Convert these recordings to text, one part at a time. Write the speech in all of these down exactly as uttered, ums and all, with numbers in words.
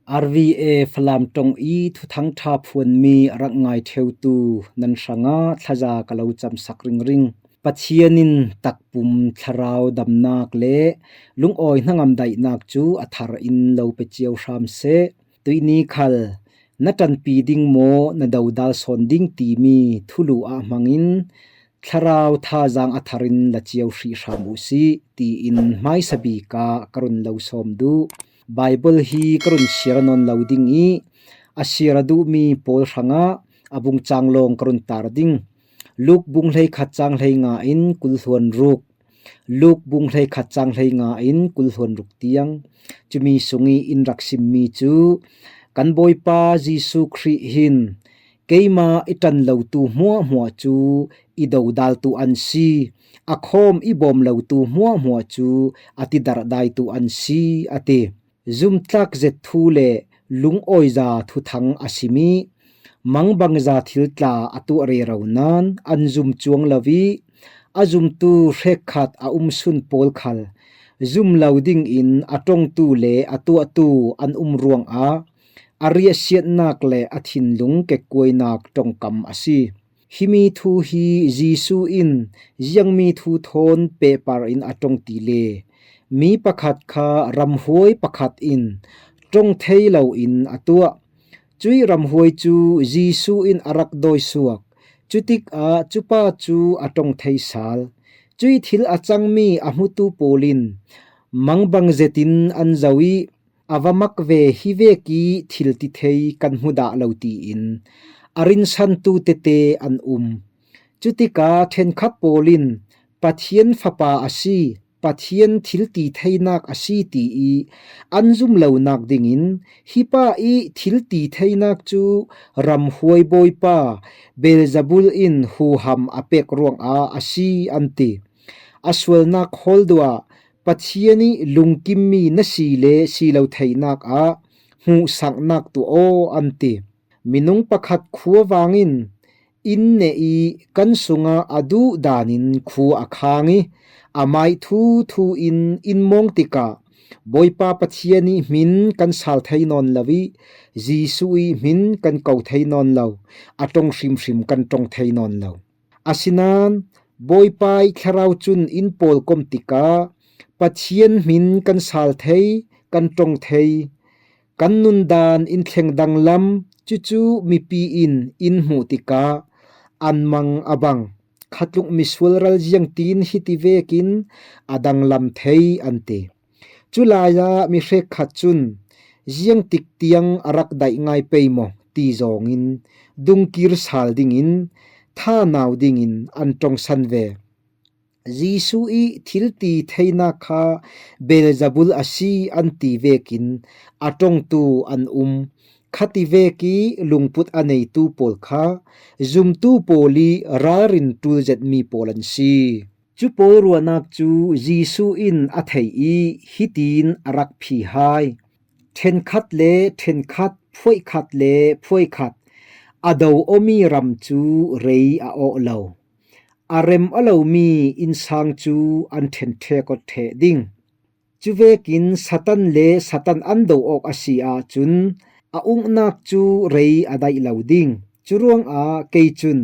R V A Falam ṭong i thuthang ṭha phuanmi a rak ngai ṭheutu nan hrangah thlaza ka lo camsak ringring. Pathian in takpum thlarau damnak le lungawi hnangam daihnak cu a thar in lo pe cio hram seh. Tuihni khal na ṭanpi ding maw, na dodal sawn ding timi thulu ah hmangin thlarau thazaang a thar in la cio hrih hram uh sih, tiin hmaisa bik ah ka run lo sawm duh. Baibal hi ka run siar nawn lo ding i a siar a duhmi pawl hrangah a bungcang lawng ka run tar ding. Luk bung hleikhat cang hleinga in kul hluan ruk. Luk bung hleikhat cang hleinga in kul hluan ruk tiang. Cumi sung i in rak simmi cu kan Bawipa Jesuh Khrih hin keimah i ṭan lotu hmuahhmuah cu i dodaltu an si, a khawm i bawm lotu hmuahhmuah cu a tidarhdaitu an si, a ti. Zumtlak zet thu le lungawiza thuthang a simi mangbangza thil tla a tuah rero nain an zum cuang lo i a zumtu hrekkhat a umsun pawl khal zum lo dingin a ṭongtu le a tuahtu an um ruangah a riahsiatnak le a thinlung kekkuainak ṭongkam a si. Himi thu hi Jesuh in ziangmi thu thawn pehpar in a ṭong ti le mi pakhat kha ramhuai pakhat in ṭong thei loin a tuah. Cuih ramhuai cu Jesuh in a rak dawisuak. Cutikah cupa cu a ṭong thei sal. Cuih thil a cangmi a hmutu pawl in mangbang zetin an zoh i a va mak ve, hi vek i thil ti thei kan hmu dah lo tiin a rinsantu tete an um. Cutikah ṭhenkhat pawl in Pathian Fapa a si, Pathian thil ti theinak a si ti i an zum lonak dingin hi pa i thil ti theinak cu ramhuai bawipa Beelzebul in huham a pek ruangah a si an ti. A sualnak hawldua Pathian i lungkimmi na si le si lo theinak ah hmuhsaknak tuah aw an ti. Minung pakhat khuavang in inn neh i kan sungah a duh danin khua a khang i a mai thu thu in in mawng tikah Bawipa Pathian i hmin kan sal thei nawn lo i Jesuh i hmin kan ko thei nawn lo, a ṭong hrimhrim kan ṭong thei nawn lo. Asinain Bawipa i thlarau cun in pawlkom tikah Pathian hmin kan sal thei, kan ṭong thei, kan nundan in thleng danglam, cucu mipi in in hmuh tikah an mang a bang. Khatluk misual ral ziangtin hiti vekin a danglam thei an ti. Culai ah mi hrekkhat cun ziangtik tiang a rak daih ngai pei maw ti zawngin dungkir sal dingin thanau dingin an ṭongsan ve. Jesuh i thil ti theinak kha Beelzebul a si an ti vekin a ṭongtu an um. Khati vek i lungput a neitu pawl kha zumtu pawl i ralrin ṭul zetmi pawl an si. Cu pawl ruahnak cu Jesuh in a thei i hitin a rak phi hai. Ṭhenkhat le ṭhenkhat, phuaihkhat le phuaihkhat a do awmi ram cu rei a awh lo. A rem a lomi innsang cu an ṭhen ṭhek awt ṭheh ding. Cuvekin Satan le Satan an do awk a si ahcun a uknak cu rei a daih lo ding. Curuangah kei cun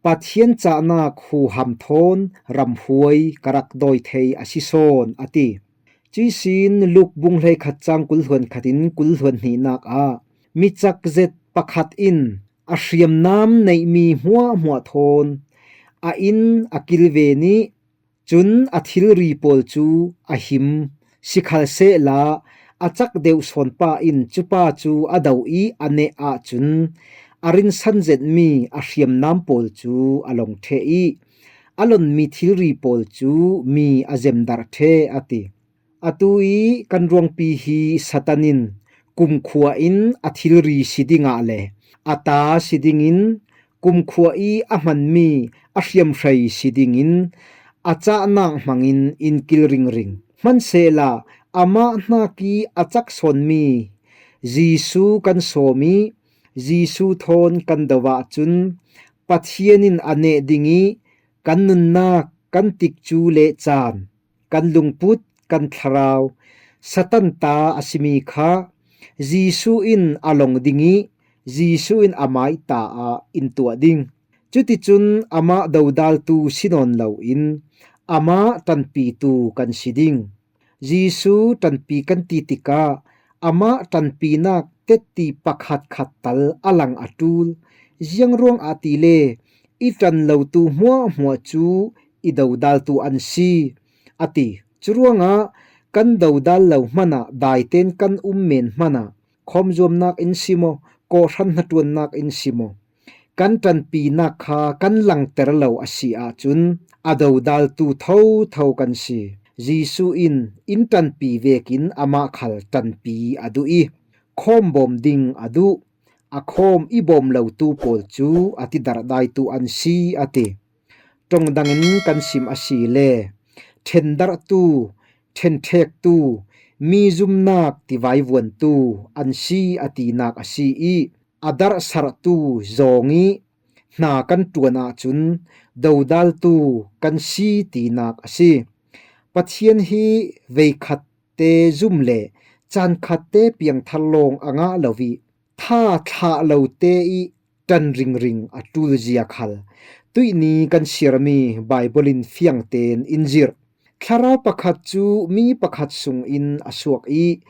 Pathian cahnak huham thawn ramhuai ka rak dawi thei a si sawn, a ti. Cuihsin Luk bung hleikhat cang kul hluan khat in kul hluan hnihnak ah mi cak zet pakhat in a hriamnam neihmi hmuahhmuah thawn a inn a kilven i cun a thilri pawl cu a him. Sikhalsehla a cak deuh sawnpa in cupa cu a do i a neh ahcun a rinsan zetmi a hriamnam pawl cu a long ṭheh i a lonmi thilri pawl cu mi a zemdarh ṭheh, a ti. Atu i kan ruangpi hi Satan in kumkhua in a thilri si dingah le a ta si dingin kumkhua i a hmanmi a hriamhrei si dingin a cahnak hmangin in kil ringring. Hmansehla amah hnak i a cak sawnmi Jesuh kan sawm i Jesuh thawn kan do ahcun Pathian in a neh ding i kan nunnak, kan tikcu le caan, kan lungput, kan thlarau, Satan ta a simi kha Jesu in a long ding ih, Jesu in a mai ta ah in tuah ding. Cuticun amah dodaltu si nawn loin amah ṭanpitu kan si ding. Jesu ṭanpi kan ti tikah amah ṭanpinak tetti pakhatkhat tal a lang a ṭul. Ziangruangah tile i ṭan lotu hmuahhmuah cu i dodaltu an si, a ti. Curuangah kan dodal lo hmanah daiten kan um men hmanah khawmzuamnak in si maw, kawhhran hnaṭuannak in si maw, kan ṭanpinak kha kan langter lo a si ahcun a dodaltu thotho kan si. Jesu in in ṭanpi vekin amah khal ṭanpi a duh ih, khawm bawm ding a duh. A khawm i bawm lotu pawl cu a tidarhdaitu an si, a ti. Ṭongdang in kan sim asile, ṭhendarhtu, ṭhenṭhektu, mi zumnak tivaivuantu an si, a tinak a si ih, a darhsarhtu zawng ih hna kan ṭuan ahcun dodaltu kan si tinak a si. Pathian hi veikhatte zum le caankhatte piangthar lawng a ngah lo ih, tha thlah lote ih ṭan ringring a ṭul zia khal tuihni kan siarmi Baibal in fiang tein in zirh. Thlarau pakhat cu mi pakhat sungin a suak ih,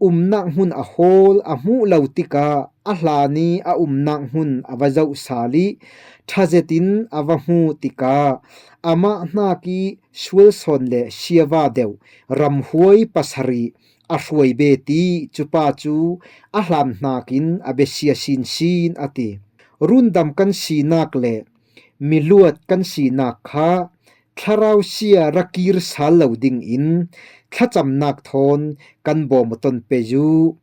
umnak hmun a hawl a hmuh lo tikah a hlan ih a umnak hmun a va zoh sal ih, ṭha zetin a va hmuh tikah amah hnak ih sual sawn le siava deuh ramhuai pasarih a hruai bet ih, cupa cu a hlan hnakin a besia sinsin, a ti. Rundam kan sinak le miluat kan sinak kha thlarau sia ra kir sal lo dingin thlacamnak thawn kan bawm aw ton pei uh.